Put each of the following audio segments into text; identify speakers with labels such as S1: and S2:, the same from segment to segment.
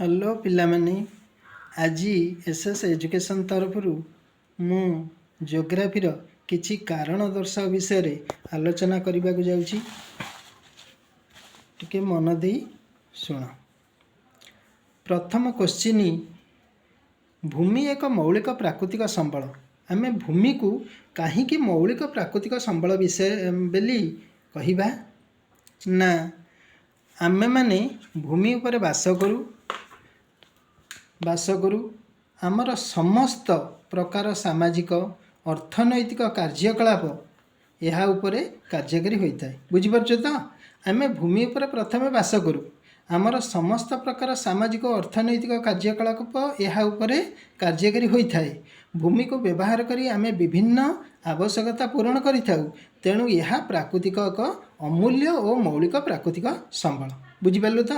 S1: Hello ପିଲାମାନେ, ଆଜି S S education ତରଫରୁ ମୁଁ ଜୋଗ୍ରାଫିର କିଛି କାରଣ ଦର୍ଶାଅ ବିଷୟରେ ଆଲୋଚନା କରିବାକୁ ଯାଉଛି। ଟିକେ ମନ ଦେଇ ଶୁଣ। ପ୍ରଥମ କୋଶ୍ଚିନ୍, ଭୂମି ଏକ ମୌଳିକ ପ୍ରାକୃତିକ ସମ୍ବଳ। ଆମେ ଭୂମିକୁ କାହିଁକି ମୌଳିକ ପ୍ରାକୃତିକ ସମ୍ବଳ ବିଷୟ ବୋଲି କହିବା ନା, ଆମେମାନେ ଭୂମି ଉପରେ ବାସ କରୁ। ଆମର ସମସ୍ତ ପ୍ରକାର ସାମାଜିକ, ଅର୍ଥନୈତିକ କାର୍ଯ୍ୟକଳାପ ଏହା ଉପରେ କାର୍ଯ୍ୟକାରୀ ହୋଇଥାଏ। ବୁଝିପାରୁଛ ତ? ଆମେ ଭୂମି ଉପରେ ପ୍ରଥମେ ବାସ କରୁ। ଆମର ସମସ୍ତ ପ୍ରକାର ସାମାଜିକ, ଅର୍ଥନୈତିକ କାର୍ଯ୍ୟକଳାପ ଏହା ଉପରେ କାର୍ଯ୍ୟକାରୀ ହୋଇଥାଏ। ଭୂମିକୁ ବ୍ୟବହାର କରି ଆମେ ବିଭିନ୍ନ ଆବଶ୍ୟକତା ପୂରଣ କରିଥାଉ। ତେଣୁ ଏହା ପ୍ରାକୃତିକ ଏକ ଅମୂଲ୍ୟ ଓ ମୌଳିକ ପ୍ରାକୃତିକ ସମ୍ବଳ। ବୁଝିପାରିଲୁ ତ?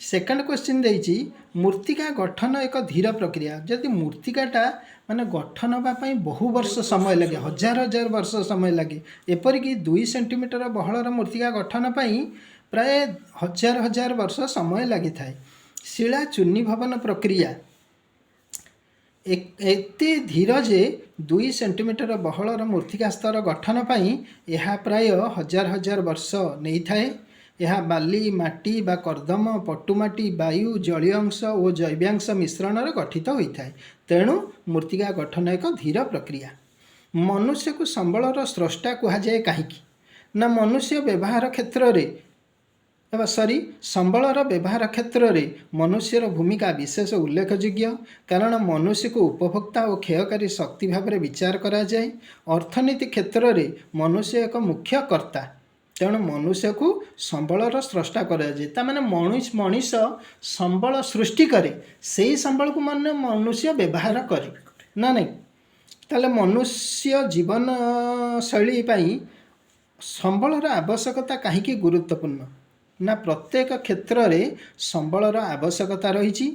S1: ସେକେଣ୍ଡ କ୍ୱେଶ୍ଚିନ୍ ଦେଇଛି, ମୃତ୍ତିକା ଗଠନ ଏକ ଧୀର ପ୍ରକ୍ରିୟା। ଯଦି ମୃତ୍ତିକାଟା ମାନେ ଗଠନ ହେବା ପାଇଁ ବହୁ ବର୍ଷ ସମୟ ଲାଗେ, ହଜାର ହଜାର ବର୍ଷ ସମୟ ଲାଗେ। ଏପରିକି 2 ସେଣ୍ଟିମିଟର ବହଳର ମୃତ୍ତିକା ଗଠନ ପାଇଁ ପ୍ରାୟ ହଜାର ହଜାର ବର୍ଷ ସମୟ ଲାଗିଥାଏ। ଶିଳା ଚୂର୍ଣ୍ଣୀଭବନ ପ୍ରକ୍ରିୟା ଏତେ ଧୀର ଯେ 2 ସେଣ୍ଟିମିଟର ବହଳର ମୃତ୍ତିକା ସ୍ତର ଗଠନ ପାଇଁ ଏହା ପ୍ରାୟ ହଜାର ହଜାର ବର୍ଷ ନେଇଥାଏ। ଏହା ବାଲି, ମାଟି ବା କର୍ଦ୍ଦମ, ପଟୁମାଟି, ବାୟୁ, ଜଳୀୟ ଅଂଶ ଓ ଜୈବାଂଶ ମିଶ୍ରଣରେ ଗଠିତ ହୋଇଥାଏ। ତେଣୁ ମୃତ୍ତିକା ଗଠନ ଏକ ଧୀର ପ୍ରକ୍ରିୟା। ମନୁଷ୍ୟକୁ ସମ୍ବଳର ସ୍ରଷ୍ଟା କୁହାଯାଏ କାହିଁକି ନା, ମନୁଷ୍ୟ ବ୍ୟବହାର କ୍ଷେତ୍ରରେ, ସରି, ସମ୍ବଳର ବ୍ୟବହାର କ୍ଷେତ୍ରରେ ମନୁଷ୍ୟର ଭୂମିକା ବିଶେଷ ଉଲ୍ଲେଖଯୋଗ୍ୟ। କାରଣ ମନୁଷ୍ୟକୁ ଉପଭୋକ୍ତା ଓ କ୍ଷୟକାରୀ ଶକ୍ତି ଭାବରେ ବିଚାର କରାଯାଏ। ଅର୍ଥନୀତି କ୍ଷେତ୍ରରେ ମନୁଷ୍ୟ ଏକ ମୁଖ୍ୟ କର୍ତ୍ତା। ତେଣୁ ମନୁଷ୍ୟକୁ ସମ୍ବଳର ସ୍ରଷ୍ଟା କରାଯାଏ। ତା ମାନେ ମଣିଷ ସମ୍ବଳ ସୃଷ୍ଟି କରେ, ସେଇ ସମ୍ବଳକୁ ମାନେ ମନୁଷ୍ୟ ବ୍ୟବହାର କରେ ନା ନାହିଁ? ତାହେଲେ ମନୁଷ୍ୟ ଜୀବନ ଶୈଳୀ ପାଇଁ ସମ୍ବଳର ଆବଶ୍ୟକତା କାହିଁକି ଗୁରୁତ୍ୱପୂର୍ଣ୍ଣ ନା, ପ୍ରତ୍ୟେକ କ୍ଷେତ୍ରରେ ସମ୍ବଳର ଆବଶ୍ୟକତା ରହିଛି।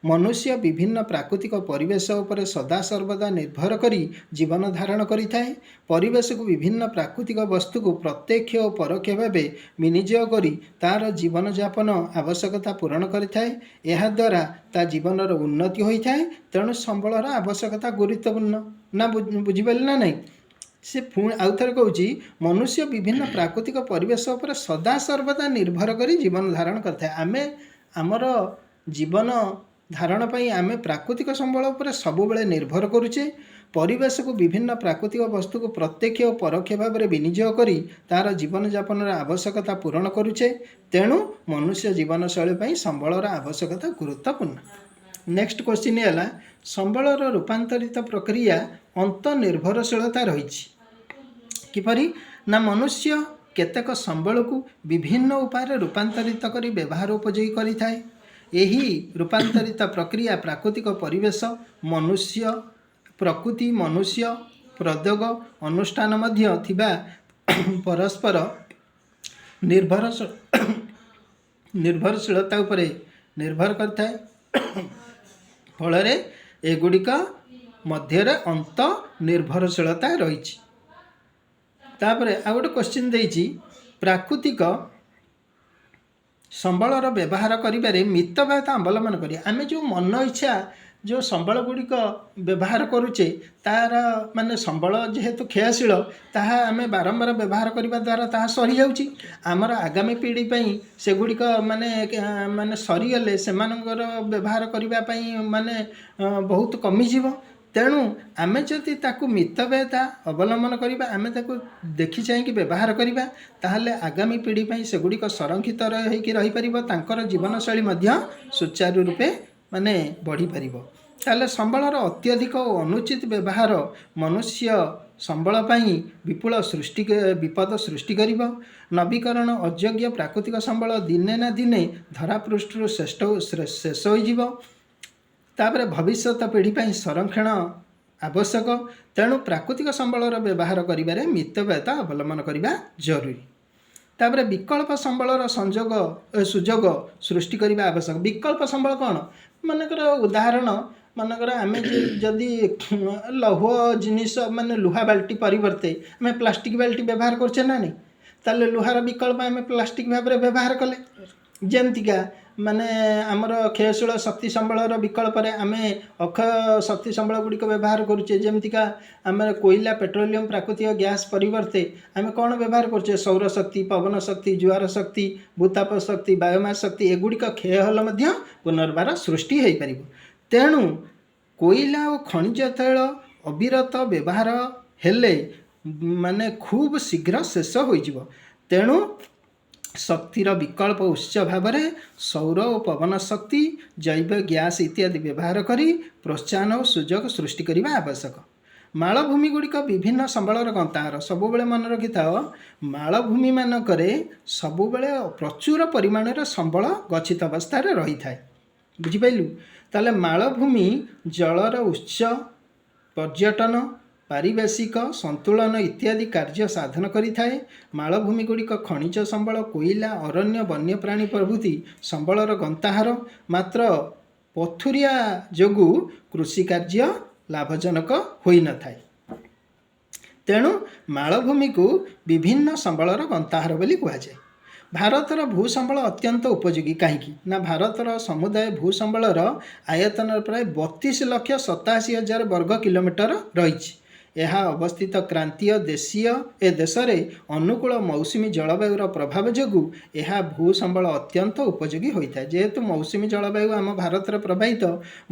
S1: ମନୁଷ୍ୟ ବିଭିନ୍ନ ପ୍ରାକୃତିକ ପରିବେଶ ଉପରେ ସଦାସର୍ବଦା ନିର୍ଭର କରି ଜୀବନ ଧାରଣ କରିଥାଏ। ପରିବେଶକୁ ବିଭିନ୍ନ ପ୍ରାକୃତିକ ବସ୍ତୁକୁ ପ୍ରତ୍ୟକ୍ଷ ଓ ପରୋକ୍ଷ ଭାବେ ବିନିଯୋଗ କରି ତା'ର ଜୀବନଯାପନ ଆବଶ୍ୟକତା ପୂରଣ କରିଥାଏ। ଏହାଦ୍ୱାରା ତା ଜୀବନର ଉନ୍ନତି ହୋଇଥାଏ। ତେଣୁ ସମ୍ବଳର ଆବଶ୍ୟକତା ଗୁରୁତ୍ୱପୂର୍ଣ୍ଣ ନା। ବୁଝିପାରିଲେ ନା ନାହିଁ? ସେ ପୁଣି ଆଉ ଥରେ କହୁଛି, ମନୁଷ୍ୟ ବିଭିନ୍ନ ପ୍ରାକୃତିକ ପରିବେଶ ଉପରେ ସଦାସର୍ବଦା ନିର୍ଭର କରି ଜୀବନ ଧାରଣ କରିଥାଏ। ଆମେ ଆମର ଜୀବନ ଧାରଣ ପାଇଁ ଆମେ ପ୍ରାକୃତିକ ସମ୍ବଳ ଉପରେ ସବୁବେଳେ ନିର୍ଭର କରୁଛେ। ପରିବେଶକୁ ବିଭିନ୍ନ ପ୍ରାକୃତିକ ବସ୍ତୁକୁ ପ୍ରତ୍ୟକ୍ଷ ଓ ପରୋକ୍ଷ ଭାବରେ ବିନିଯୋଗ କରି ତା'ର ଜୀବନଯାପନର ଆବଶ୍ୟକତା ପୂରଣ କରୁଛେ। ତେଣୁ ମନୁଷ୍ୟ ଜୀବନଶୈଳୀ ପାଇଁ ସମ୍ବଳର ଆବଶ୍ୟକତା ଗୁରୁତ୍ୱପୂର୍ଣ୍ଣ। ନେକ୍ସଟ କ୍ୱେଶ୍ଚିନ୍ ହେଲା, ସମ୍ବଳର ରୂପାନ୍ତରିତ ପ୍ରକ୍ରିୟା ଅନ୍ତଃନିର୍ଭରଶୀଳତା ରହିଛି କିପରି ନା, ମନୁଷ୍ୟ କେତେକ ସମ୍ବଳକୁ ବିଭିନ୍ନ ଉପାୟରେ ରୂପାନ୍ତରିତ କରି ବ୍ୟବହାର ଉପଯୋଗୀ କରିଥାଏ। ଏହି ରୂପାନ୍ତରିତ ପ୍ରକ୍ରିୟା ପ୍ରାକୃତିକ ପରିବେଶ, ମନୁଷ୍ୟ, ପ୍ରକୃତି, ମନୁଷ୍ୟ, ପ୍ରଦ୍ୟୋଗ ଅନୁଷ୍ଠାନ ମଧ୍ୟ ଥିବା ପରସ୍ପର ନିର୍ଭରଶୀଳତା ଉପରେ ନିର୍ଭର କରିଥାଏ। ଫଳରେ ଏଗୁଡ଼ିକ ମଧ୍ୟରେ ଅନ୍ତଃ ନିର୍ଭରଶୀଳତା ରହିଛି। ତାପରେ ଆଉ ଗୋଟେ କ୍ୱେଶ୍ଚିନ୍ ଦେଇଛି, ପ୍ରାକୃତିକ ସମ୍ବଳର ବ୍ୟବହାର କରିବାରେ ମିତବ୍ୟୟତା ଅବଲମ୍ବନ କରିବା। ଆମେ ଯେଉଁ ମନ ଇଚ୍ଛା ଯେଉଁ ସମ୍ବଳ ଗୁଡ଼ିକ ବ୍ୟବହାର କରୁଛେ, ତାର ମାନେ ସମ୍ବଳ ଯେହେତୁ କ୍ଷୟଶୀଳ, ତାହା ଆମେ ବାରମ୍ବାର ବ୍ୟବହାର କରିବା ଦ୍ୱାରା ତାହା ସରିଯାଉଛି। ଆମର ଆଗାମୀ ପିଢ଼ି ପାଇଁ ସେଗୁଡ଼ିକ ମାନେ ମାନେ ସରିଗଲେ ସେମାନଙ୍କର ବ୍ୟବହାର କରିବା ପାଇଁ ମାନେ ବହୁତ କମିଯିବ। ତେଣୁ ଆମେ ଯଦି ତାକୁ ମିତବ୍ୟୟତା ଅବଲମ୍ବନ କରିବା, ଆମେ ତାକୁ ଦେଖି ଚାହିଁକି ବ୍ୟବହାର କରିବା, ତାହେଲେ ଆଗାମୀ ପିଢ଼ି ପାଇଁ ସେଗୁଡ଼ିକ ସଂରକ୍ଷିତ ହେଇକି ରହିପାରିବ। ତାଙ୍କର ଜୀବନଶୈଳୀ ମଧ୍ୟ ସୁଚାରୁ ରୂପେ ମାନେ ବଢ଼ିପାରିବ। ତାହେଲେ ସମ୍ବଳର ଅତ୍ୟଧିକ ଓ ଅନୁଚିତ ବ୍ୟବହାର ମନୁଷ୍ୟ ସମ୍ବଳ ପାଇଁ ବିପୁଳ ବିପଦ ସୃଷ୍ଟି କରିବ। ନବୀକରଣ ଅଯୋଗ୍ୟ ପ୍ରାକୃତିକ ସମ୍ବଳ ଦିନେ ନା ଦିନେ ଧରାପୃଷ୍ଠରୁ ଶେଷ ହୋଇଯିବ। ତାପରେ ଭବିଷ୍ୟତ ପିଢ଼ି ପାଇଁ ସଂରକ୍ଷଣ ଆବଶ୍ୟକ। ତେଣୁ ପ୍ରାକୃତିକ ସମ୍ବଳର ବ୍ୟବହାର କରିବାରେ ମିତବ୍ୟୟତା ଅବଲମ୍ବନ କରିବା ଜରୁରୀ। ତାପରେ ବିକଳ୍ପ ସମ୍ବଳର ସୁଯୋଗ ସୃଷ୍ଟି କରିବା ଆବଶ୍ୟକ। ବିକଳ୍ପ ସମ୍ବଳ କ'ଣ? ମନେକର ଉଦାହରଣ, ମନେକର ଆମେ ଯଦି ଲୌହ ଜିନିଷ ମାନେ ଲୁହା ବାଲ୍ଟି ପରିବର୍ତ୍ତେ ଆମେ ପ୍ଲାଷ୍ଟିକ୍ ବାଲ୍ଟି ବ୍ୟବହାର କରୁଛେ ନା ନାହିଁ? ତାହେଲେ ଲୁହାର ବିକଳ୍ପ ଆମେ ପ୍ଲାଷ୍ଟିକ୍ ଭାବରେ ବ୍ୟବହାର କଲେ। ଯେମିତିକା ମାନେ ଆମର କ୍ଷୟଶୀଳ ଶକ୍ତି ସମ୍ବଳର ବିକଳ୍ପରେ ଆମେ ଅକ୍ଷୟ ଶକ୍ତି ସମ୍ବଳ ଗୁଡ଼ିକ ବ୍ୟବହାର କରୁଛେ। ଯେମିତିକା ଆମେ କୋଇଲା, ପେଟ୍ରୋଲିୟମ, ପ୍ରାକୃତିକ ଗ୍ୟାସ୍ ପରିବର୍ତ୍ତେ ଆମେ କ'ଣ ବ୍ୟବହାର କରୁଛେ? ସୌରଶକ୍ତି, ପବନ ଶକ୍ତି, ଜୁଆର ଶକ୍ତି, ଭୂତାପ ଶକ୍ତି, ବାୟୋମାସ ଶକ୍ତି। ଏଗୁଡ଼ିକ କ୍ଷୟ ହେଲେ ମଧ୍ୟ ପୁନର୍ବାର ସୃଷ୍ଟି ହୋଇପାରିବ। ତେଣୁ କୋଇଲା ଓ ଖଣିଜ ତୈଳ ଅବିରତ ବ୍ୟବହାର ହେଲେ ମାନେ ଖୁବ୍ ଶୀଘ୍ର ଶେଷ ହୋଇଯିବ। ତେଣୁ ଶକ୍ତିର ବିକଳ୍ପ ଉତ୍ସ ଭାବରେ ସୌର ଓ ପବନ ଶକ୍ତି, ଜୈବ ଗ୍ୟାସ୍ ଇତ୍ୟାଦି ବ୍ୟବହାର କରି ପ୍ରୋତ୍ସାହନ ଓ ସୁଯୋଗ ସୃଷ୍ଟି କରିବା ଆବଶ୍ୟକ। ମାଳଭୂମି ଗୁଡ଼ିକ ବିଭିନ୍ନ ସମ୍ବଳର ଗନ୍ତାଘର। ସବୁବେଳେ ମନେ ରଖିଥାଅ, ମାଳଭୂମି ମାନଙ୍କରେ ସବୁବେଳେ ପ୍ରଚୁର ପରିମାଣରେ ସମ୍ବଳ ଗଚ୍ଛିତ ଅବସ୍ଥାରେ ରହିଥାଏ। ବୁଝିପାରିଲୁ? ତାହେଲେ ମାଳଭୂମି ଜଳର ଉତ୍ସ, ପର୍ଯ୍ୟଟନ, ପାରିବେଶିକ ସନ୍ତୁଳନ ଇତ୍ୟାଦି କାର୍ଯ୍ୟ ସାଧନ କରିଥାଏ। ମାଳଭୂମି ଗୁଡ଼ିକ ଖଣିଜ ସମ୍ବଳ, କୋଇଲା, ଅରଣ୍ୟ, ବନ୍ୟପ୍ରାଣୀ ପ୍ରଭୃତି ସମ୍ବଳର ଗନ୍ତାଘର। ମାତ୍ର ପଥୁରିଆ ଯୋଗୁଁ କୃଷି କାର୍ଯ୍ୟ ଲାଭଜନକ ହୋଇନଥାଏ। ତେଣୁ ମାଳଭୂମିକୁ ବିଭିନ୍ନ ସମ୍ବଳର ଗନ୍ତାଘର ବୋଲି କୁହାଯାଏ। ଭାରତର ଭୂସମ୍ବଳ ଅତ୍ୟନ୍ତ ଉପଯୋଗୀ। କାହିଁକି ନା ଭାରତର ସମୁଦାୟ ଭୂସମ୍ବଳର ଆୟତନର ପ୍ରାୟ 32,87,000 ବର୍ଗ କିଲୋମିଟର ରହିଛି। ଏହା ଅବସ୍ଥିତ କ୍ରାନ୍ତୀୟ ଦେଶୀୟ ଏ ଦେଶରେ ଅନୁକୂଳ ମୌସୁମୀ ଜଳବାୟୁର ପ୍ରଭାବ ଯୋଗୁଁ ଏହା ଭୂସମ୍ବଳ ଅତ୍ୟନ୍ତ ଉପଯୋଗୀ ହୋଇଥାଏ। ଯେହେତୁ ମୌସୁମୀ ଜଳବାୟୁ ଆମ ଭାରତରେ ପ୍ରବାହିତ,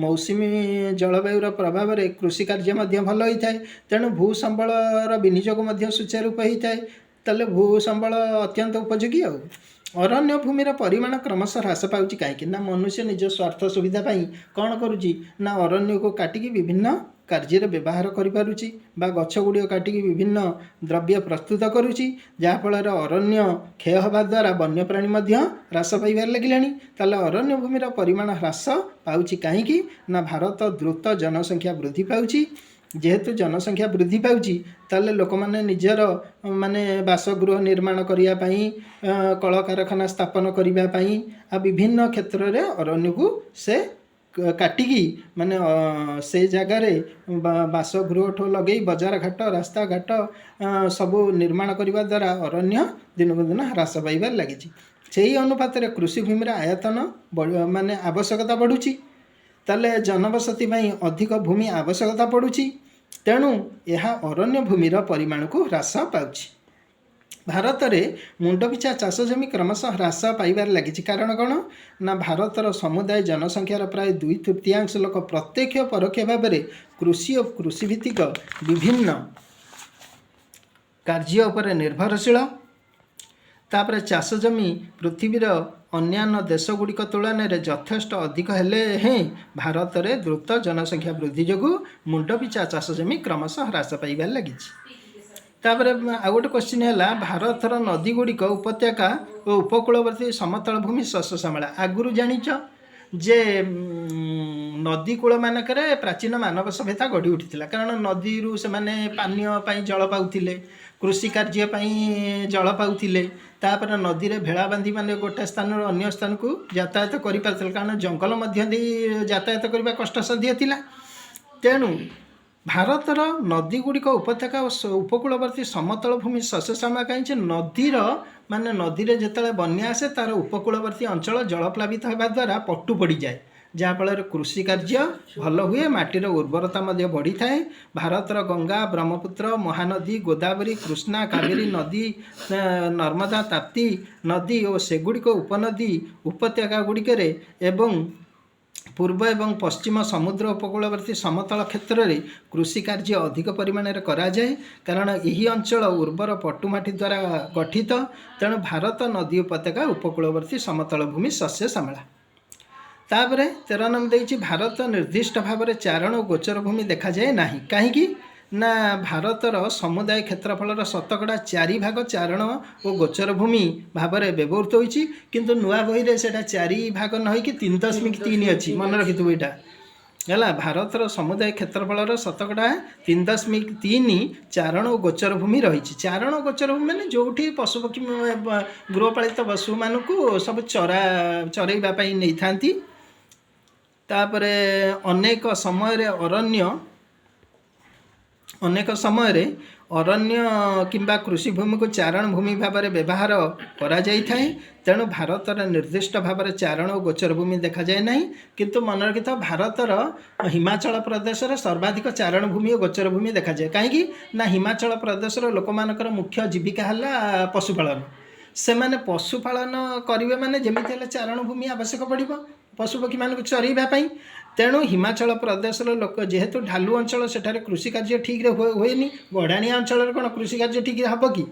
S1: ମୌସୁମୀ ଜଳବାୟୁର ପ୍ରଭାବରେ କୃଷି କାର୍ଯ୍ୟ ମଧ୍ୟ ଭଲ ହୋଇଥାଏ। ତେଣୁ ଭୂସମ୍ବଳର ବିନିଯୋଗ ମଧ୍ୟ ସୁଚାରୁ ରୂପେ ହୋଇଥାଏ। ତାହେଲେ ଭୂସମ୍ବଳ ଅତ୍ୟନ୍ତ ଉପଯୋଗୀ। ଆଉ ଅରଣ୍ୟ ଭୂମିର ପରିମାଣ କ୍ରମଶଃ ହ୍ରାସ ପାଉଛି। କାହିଁକି ନା ମନୁଷ୍ୟ ନିଜ ସ୍ୱାର୍ଥ ସୁବିଧା ପାଇଁ କ'ଣ କରୁଛି ନା ଅରଣ୍ୟକୁ କାଟିକି ବିଭିନ୍ନ କାର୍ଯ୍ୟରେ ବ୍ୟବହାର କରିପାରୁଛି ବା ଗଛ ଗୁଡ଼ିକ କାଟିକି ବିଭିନ୍ନ ଦ୍ରବ୍ୟ ପ୍ରସ୍ତୁତ କରୁଛି, ଯାହାଫଳରେ ଅରଣ୍ୟ କ୍ଷୟ ହେବା ଦ୍ୱାରା ବନ୍ୟପ୍ରାଣୀ ମଧ୍ୟ ହ୍ରାସ ପାଇବାରେ ଲାଗିଲାଣି। ତାହେଲେ ଅରଣ୍ୟ ଭୂମିର ପରିମାଣ ହ୍ରାସ ପାଉଛି କାହିଁକି ନା ଭାରତ ଦ୍ରୁତ ଜନସଂଖ୍ୟା ବୃଦ୍ଧି ପାଉଛି। ଯେହେତୁ ଜନସଂଖ୍ୟା ବୃଦ୍ଧି ପାଉଛି, ତାହେଲେ ଲୋକମାନେ ନିଜର ମାନେ ବାସଗୃହ ନିର୍ମାଣ କରିବା ପାଇଁ, କଳକାରଖାନା ସ୍ଥାପନ କରିବା ପାଇଁ ଆଉ ବିଭିନ୍ନ କ୍ଷେତ୍ରରେ ଅରଣ୍ୟକୁ ସେ କାଟିକି ମାନେ ସେ ଜାଗାରେ ବାସଗୃହଠୁ ଲଗେଇ ବଜାର ଘାଟ, ରାସ୍ତାଘାଟ ସବୁ ନିର୍ମାଣ କରିବା ଦ୍ୱାରା ଅରଣ୍ୟ ଦିନକୁ ଦିନ ହ୍ରାସ ପାଇବାରେ ଲାଗିଛି। ସେଇ ଅନୁପାତରେ କୃଷି ଭୂମିର ଆୟତନ ମାନେ ଆବଶ୍ୟକତା ବଢ଼ୁଛି। ତାହେଲେ ଜନବସତି ପାଇଁ ଅଧିକ ଭୂମି ଆବଶ୍ୟକତା ପଡ଼ୁଛି। ତେଣୁ ଏହା ଅରଣ୍ୟ ଭୂମିର ପରିମାଣକୁ ହ୍ରାସ ପାଉଛି। ଭାରତରେ ମୁଣ୍ଡପିଛା ଚାଷ ଜମି କ୍ରମଶଃ ହ୍ରାସ ପାଇବାରେ ଲାଗିଛି। କାରଣ କ'ଣ ନା ଭାରତର ସମୁଦାୟ ଜନସଂଖ୍ୟାର ପ୍ରାୟ 2/3 ଲୋକ ପ୍ରତ୍ୟକ୍ଷ ଓ ପରୋକ୍ଷ ଭାବରେ କୃଷି ଓ କୃଷିଭିତ୍ତିକ ବିଭିନ୍ନ କାର୍ଯ୍ୟ ଉପରେ ନିର୍ଭରଶୀଳ। ତାପରେ ଚାଷ ଜମି ପୃଥିବୀର ଅନ୍ୟାନ୍ୟ ଦେଶଗୁଡ଼ିକ ତୁଳନାରେ ଯଥେଷ୍ଟ ଅଧିକ ହେଲେ ହେଁ ଭାରତରେ ଦ୍ରୁତ ଜନସଂଖ୍ୟା ବୃଦ୍ଧି ଯୋଗୁଁ ମୁଣ୍ଡପିଛା ଚାଷ ଜମି କ୍ରମଶଃ ହ୍ରାସ ପାଇବାରେ ଲାଗିଛି। ତାପରେ ଆଉ ଗୋଟେ କ୍ୱେଶ୍ଚିନ୍ ହେଲା, ଭାରତର ନଦୀ ଗୁଡ଼ିକ ଉପତ୍ୟକା ଓ ଉପକୂଳବର୍ତ୍ତୀ ସମତଳ ଭୂମି ଶସ୍ୟ ଶ୍ୟାମଳା। ଆଗରୁ ଜାଣିଛ ଯେ ନଦୀ କୂଳ ମାନଙ୍କରେ ପ୍ରାଚୀନ ମାନବ ସଭ୍ୟତା ଗଢ଼ି ଉଠିଥିଲା। କାରଣ ନଦୀରୁ ସେମାନେ ପାନୀୟ ପାଇଁ ଜଳ ପାଉଥିଲେ, କୃଷି କାର୍ଯ୍ୟ ପାଇଁ ଜଳ ପାଉଥିଲେ। ତାପରେ ନଦୀରେ ଭେଳା ବାନ୍ଧି ମାନେ ଗୋଟେ ସ୍ଥାନରୁ ଅନ୍ୟ ସ୍ଥାନକୁ ଯାତାୟାତ କରିପାରୁଥିଲେ, କାରଣ ଜଙ୍ଗଲ ମଧ୍ୟ ଦେଇ ଯାତାୟାତ କରିବା କଷ୍ଟସାଧ୍ୟ ଥିଲା। ତେଣୁ ଭାରତର ନଦୀ ଗୁଡ଼ିକ ଉପତ୍ୟକା ଓ ଉପକୂଳବର୍ତ୍ତୀ ସମତଳ ଭୂମି ଶସ୍ୟ ଶ୍ୟାମଳା। କାହିଁକି? ନଦୀର ମାନେ ନଦୀରେ ଯେତେବେଳେ ବନ୍ୟା ଆସେ, ତାର ଉପକୂଳବର୍ତ୍ତୀ ଅଞ୍ଚଳ ଜଳପ୍ଲାବିତ ହେବା ଦ୍ୱାରା ପଟୁ ପଡ଼ିଯାଏ, ଯାହାଫଳରେ କୃଷି କାର୍ଯ୍ୟ ଭଲ ହୁଏ, ମାଟିର ଉର୍ବରତା ମଧ୍ୟ ବଢ଼ିଥାଏ। ଭାରତର ଗଙ୍ଗା, ବ୍ରହ୍ମପୁତ୍ର, ମହାନଦୀ, ଗୋଦାବରୀ, କୃଷ୍ଣା, କାବେରୀ ନଦୀ, ନର୍ମଦା, ତାପ୍ତି ନଦୀ ଓ ସେଗୁଡ଼ିକ ଉପନଦୀ ଉପତ୍ୟକା ଗୁଡ଼ିକରେ ଏବଂ ପୂର୍ବ ଏବଂ ପଶ୍ଚିମ ସମୁଦ୍ର ଉପକୂଳବର୍ତ୍ତୀ ସମତଳ କ୍ଷେତ୍ରରେ କୃଷି କାର୍ଯ୍ୟ ଅଧିକ ପରିମାଣରେ କରାଯାଏ, କାରଣ ଏହି ଅଞ୍ଚଳ ଉର୍ବର ପଟୁମାଟି ଦ୍ୱାରା ଗଠିତ। ତେଣୁ ଭାରତ ନଦୀ ଉପତ୍ୟକା ଉପକୂଳବର୍ତ୍ତୀ ସମତଳ ଭୂମି ଶସ୍ୟ ଶ୍ୟାମଳା। ତାପରେ 13 ନମ୍ବର ଦେଇଛି, ଭାରତ ନିର୍ଦ୍ଦିଷ୍ଟ ଭାବରେ ଚାରଣ ଓ ଗୋଚର ଭୂମି ଦେଖାଯାଏ ନାହିଁ। କାହିଁକି ନା ଭାରତର ସମୁଦାୟ କ୍ଷେତ୍ରଫଳର 4% ଚାରଣ ଓ ଗୋଚର ଭୂମି ଭାବରେ ବ୍ୟବହୃତ ହୋଇଛି। କିନ୍ତୁ ନୂଆ ବହିରେ ସେଇଟା 4 ଭାଗ ନ ହେଇକି 3.3 ଅଛି। ମନେ ରଖିଥିବୁ ଏଇଟା ହେଲା, ଭାରତର ସମୁଦାୟ କ୍ଷେତ୍ରଫଳର 3.3% ଚାରଣ ଓ ଗୋଚର ଭୂମି ରହିଛି। ଚାରଣ ଓ ଗୋଚର ଭୂମି ମାନେ ଯେଉଁଠି ପଶୁପକ୍ଷୀ, ଗୃହପାଳିତ ପଶୁମାନଙ୍କୁ ସବୁ ଚରେଇବା ପାଇଁ ନେଇଥାନ୍ତି। ତାପରେ ଅନେକ ସମୟରେ ଅରଣ୍ୟ କିମ୍ବା କୃଷିଭୂମିକୁ ଚାରଣ ଭୂମି ଭାବରେ ବ୍ୟବହାର କରାଯାଇଥାଏ। ତେଣୁ ଭାରତର ନିର୍ଦ୍ଦିଷ୍ଟ ଭାବରେ ଚାରଣ ଓ ଗୋଚର ଭୂମି ଦେଖାଯାଏ ନାହିଁ। କିନ୍ତୁ ମନେ ରଖିଥାଅ, ଭାରତର ହିମାଚଳ ପ୍ରଦେଶରେ ସର୍ବାଧିକ ଚାରଣ ଭୂମି ଓ ଗୋଚର ଭୂମି ଦେଖାଯାଏ। କାହିଁକି ନା ହିମାଚଳ ପ୍ରଦେଶର ଲୋକମାନଙ୍କର ମୁଖ୍ୟ ଜୀବିକା ହେଲା ପଶୁପାଳନ। ସେମାନେ ପଶୁପାଳନ କରିବେ ମାନେ ଯେମିତି ହେଲେ ଚାରଣ ଭୂମି ଆବଶ୍ୟକ ପଡ଼ିବ ପଶୁପକ୍ଷୀମାନଙ୍କୁ ଚରେଇବା ପାଇଁ। ତେଣୁ ହିମାଚଳ ପ୍ରଦେଶର ଲୋକ ଯେହେତୁ ଢାଲୁ ଅଞ୍ଚଳ, ସେଠାରେ କୃଷି କାର୍ଯ୍ୟ ଠିକ୍ରେ ହୁଏନି। ଗଡ଼ାଣିଆ ଅଞ୍ଚଳରେ କ'ଣ କୃଷି କାର୍ଯ୍ୟ ଠିକ୍ରେ ହେବ କି?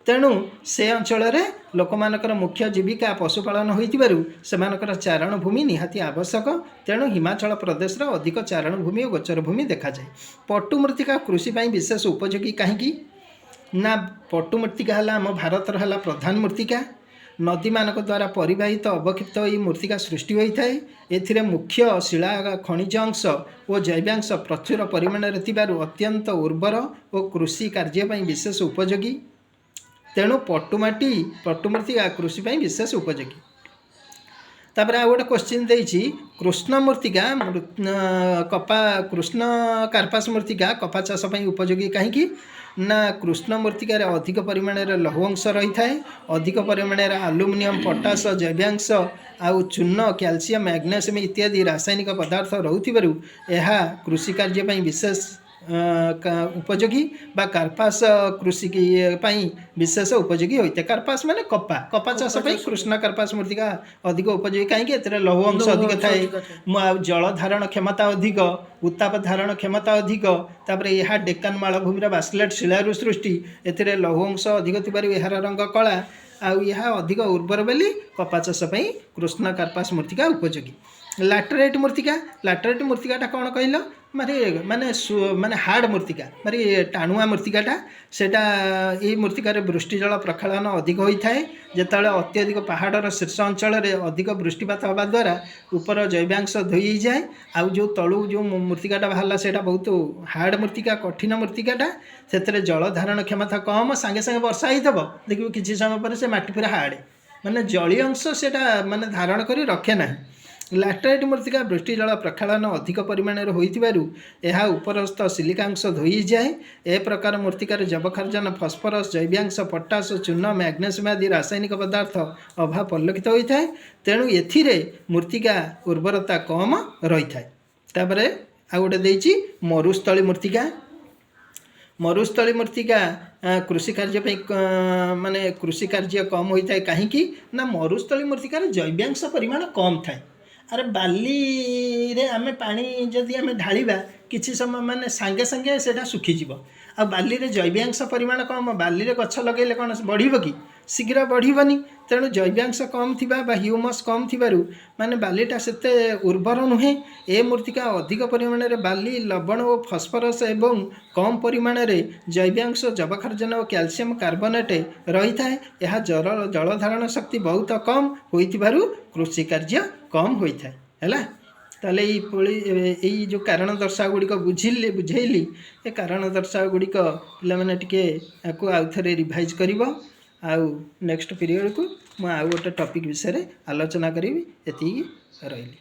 S1: ତେଣୁ ସେ ଅଞ୍ଚଳରେ ଲୋକମାନଙ୍କର ମୁଖ୍ୟ ଜୀବିକା ପଶୁପାଳନ ହୋଇଥିବାରୁ ସେମାନଙ୍କର ଚାରଣ ଭୂମି ନିହାତି ଆବଶ୍ୟକ। ତେଣୁ ହିମାଚଳ ପ୍ରଦେଶର ଅଧିକ ଚାରଣ ଭୂମି ଓ ଗୋଚର ଭୂମି ଦେଖାଯାଏ। ପଟୁ ମୃତ୍ତିକା କୃଷି ପାଇଁ ବିଶେଷ ଉପଯୋଗୀ କାହିଁକି? ନା, ପଟୁ ମୃତ୍ତିକା ହେଲା ଆମ ଭାରତର ହେଲା ପ୍ରଧାନ ମୃତ୍ତିକା। ନଦୀମାନଙ୍କ ଦ୍ୱାରା ପରିବାହିତ ଅବକ୍ଷିପ୍ତ ଏହି ମୃତ୍ତିକା ସୃଷ୍ଟି ହୋଇଥାଏ। ଏଥିରେ ମୁଖ୍ୟ ଶିଳା, ଖଣିଜ ଅଂଶ ଓ ଜୈବାଂଶ ପ୍ରଚୁର ପରିମାଣରେ ଥିବାରୁ ଅତ୍ୟନ୍ତ ଉର୍ବର ଓ କୃଷି କାର୍ଯ୍ୟ ପାଇଁ ବିଶେଷ ଉପଯୋଗୀ। ତେଣୁ ପଟୁମାଟି, ପଟୁ ମୃତ୍ତିକା କୃଷି ପାଇଁ ବିଶେଷ ଉପଯୋଗୀ। ତାପରେ ଆଉ ଗୋଟେ କୋଶ୍ଚିନ୍ ଦେଇଛି, କୃଷ୍ଣ ମୃତ୍ତିକା କପା, କୃଷ୍ଣ କାର୍ପାସ ମୃତ୍ତିକା କପା ଚାଷ ପାଇଁ ଉପଯୋଗୀ କାହିଁକି? ନା, କୃଷ୍ଣ ମୃତ୍ତିକାରେ ଅଧିକ ପରିମାଣରେ ଲୌହ ଅଂଶ ରହିଥାଏ। ଅଧିକ ପରିମାଣରେ ଆଲୁମିନିୟମ, ପଟାସ, ଜୈବାଂଶ ଆଉ ଚୂନ, କ୍ୟାଲସିୟମ, ମ୍ୟାଗ୍ନେସିୟମ ଇତ୍ୟାଦି ରାସାୟନିକ ପଦାର୍ଥ ରହୁଥିବାରୁ ଏହା କୃଷି କାର୍ଯ୍ୟ ପାଇଁ ବିଶେଷ ଉପଯୋଗୀ ବା କାର୍ପାସ କୃଷି ପାଇଁ ବିଶେଷ ଉପଯୋଗୀ ହୋଇଥାଏ। କାର୍ପାସ ମାନେ କପା। କପା ଚାଷ ପାଇଁ କୃଷ୍ଣ କାର୍ପାସ ମୃତ୍ତିକା ଅଧିକ ଉପଯୋଗୀ। କାହିଁକି? ଏଥିରେ ଲୌହ ଅଂଶ
S2: ଲୌହ
S1: ଅଧିକ
S2: ଅଂଶ
S1: ଥାଏ।
S2: ଅଧିକ ଥାଏ।
S1: ମୁଁ ଆଉ ଜଳ ଧାରଣ କ୍ଷମତା ଅଧିକ, ଉତ୍ତାପ ଧାରଣ କ୍ଷମତା ଅଧିକ। ତାପରେ ଏହା ଡେକାନ ମାଳଭୂମିର ବାସଲେଟ୍ ଶିଳାରୁ ସୃଷ୍ଟି। ଏଥିରେ ଲୌହ ଅଂଶ ଅଧିକ ଥିବାରୁ ଏହାର ରଙ୍ଗ କଳା ଆଉ ଏହା ଅଧିକ ଉର୍ବର ବୋଲି କପା ଚାଷ ପାଇଁ କୃଷ୍ଣ କାର୍ପାସ ମୃତ୍ତିକା ଉପଯୋଗୀ। ଲାଟରାଇଟ୍ ମୃତ୍ତିକା। ଲାଟରାଇଟ୍ ମୃତ୍ତିକାଟା କ'ଣ କହିଲ? ମାନେ ମାନେ ମାନେ ହାର୍ଡ଼ ମୃତ୍ତିକା, ମାନେ ଟାଣୁଆ ମୃତ୍ତିକାଟା ସେଇଟା। ଏଇ ମୃତ୍ତିକାରେ ବୃଷ୍ଟିଜଳ ପ୍ରକ୍ଷାଳନ ଅଧିକ ହୋଇଥାଏ। ଯେତେବେଳେ ଅତ୍ୟଧିକ ପାହାଡ଼ର ଶୀର୍ଷ ଅଞ୍ଚଳରେ ଅଧିକ ବୃଷ୍ଟିପାତ ହେବା ଦ୍ୱାରା ଉପର ଜୈବାଂଶ ଧୋଇ ହେଇଯାଏ ଆଉ ଯେଉଁ ତଳୁ ଯେଉଁ ମୃତ୍ତିକାଟା ବାହାରିଲା, ସେଇଟା ବହୁତ ହାର୍ଡ଼ ମୃତ୍ତିକା, କଠିନ ମୃତ୍ତିକାଟା। ସେଥିରେ ଜଳ ଧାରଣ କ୍ଷମତା କମ୍। ସାଙ୍ଗେ ସାଙ୍ଗେ ବର୍ଷା ହେଇଥିବ, ଦେଖିବୁ କିଛି ସମୟ ପରେ ସେ ମାଟି ପୁରା ହାର୍ଡ଼, ମାନେ ଜଳୀୟ ଅଂଶ ସେଇଟା ମାନେ ଧାରଣ କରି ରଖେ ନାହିଁ। ଲାଟରାଇଟ୍ ମୃତ୍ତିକା ବୃଷ୍ଟିଜଳ ପ୍ରକ୍ଷାଳନ ଅଧିକ ପରିମାଣରେ ହୋଇଥିବାରୁ ଏହା ଉପରସ୍ଥ ସିଲିକାଂଶ ଧୋଇଯାଏ। ଏ ପ୍ରକାର ମୃତ୍ତିକାରେ ଯବକ୍ଷାରଜାନ, ଫସ୍ଫରସ୍, ଜୈବାଂଶ, ପଟାସ, ଚୂନ, ମ୍ୟାଗ୍ନେସିୟମ ଆଦି ରାସାୟନିକ ପଦାର୍ଥ ଅଭାବ ପରିଲକ୍ଷିତ ହୋଇଥାଏ। ତେଣୁ ଏଥିରେ ମୃତ୍ତିକା ଉର୍ବରତା କମ୍ ରହିଥାଏ। ତାପରେ ଆଉ ଗୋଟେ ଦେଇଛି ମରୁସ୍ଥଳୀ ମୃତ୍ତିକା। ମରୁସ୍ଥଳୀ ମୃତ୍ତିକା କୃଷି କାର୍ଯ୍ୟ ପାଇଁ ମାନେ କୃଷି କାର୍ଯ୍ୟ କମ୍ ହୋଇଥାଏ କାହିଁକି? ନା, ମରୁସ୍ଥଳୀ ମୃତ୍ତିକାରେ ଜୈବାଂଶ ପରିମାଣ କମ୍ ଥାଏ। ଆରେ, ବାଲିରେ ଆମେ ପାଣି ଯଦି ଆମେ ଢାଳିବା, କିଛି ସମୟ ମାନେ ସାଙ୍ଗେ ସାଙ୍ଗେ ସେଇଟା ଶୁଖିଯିବ। ଆଉ ବାଲିରେ ଜୈବାଂଶ ପରିମାଣ କମ୍। ବାଲିରେ ଗଛ ଲଗେଇଲେ କ'ଣ ବଢ଼ିବ କି? ଶୀଘ୍ର ବଢ଼ିବନି। ତେଣୁ ଜୈବାଂଶ କମ୍ ଥିବା ବା ହ୍ୟୁମସ୍ କମ୍ ଥିବାରୁ ମାନେ ବାଲିଟା ସେତେ ଉର୍ବର ନୁହେଁ। ଏ ମୃତ୍ତିକା ଅଧିକ ପରିମାଣରେ ବାଲି, ଲବଣ ଓ ଫସ୍ଫରସ୍ ଏବଂ କମ୍ ପରିମାଣରେ ଜୈବାଂଶ, ଯବକ୍ଷାରଜାନ ଓ କ୍ୟାଲସିୟମ କାର୍ବୋନେଟ୍ ରହିଥାଏ। ଏହା ଜଳଧାରଣ ଶକ୍ତି ବହୁତ କମ୍ ହୋଇଥିବାରୁ କୃଷି କାର୍ଯ୍ୟ କମ୍ ହୋଇଥାଏ। ହେଲା, ତାହେଲେ ଏଇଭଳି ଏଇ ଯେଉଁ କାରଣ ଦର୍ଶାଅ ଗୁଡ଼ିକ ବୁଝିଲି, ବୁଝେଇଲି, ଏ କାରଣ ଦର୍ଶାଅ ଗୁଡ଼ିକ ପିଲାମାନେ ଟିକେ ୟାକୁ ଆଉ ଥରେ ରିଭାଇଜ୍ କରିବ। ଆଉ ନେକ୍ସଟ ପିରିୟଡ଼କୁ ମୁଁ ଆଉ ଗୋଟେ ଟପିକ୍ ବିଷୟରେ ଆଲୋଚନା କରିବି। ଏତିକି ରହିଲି।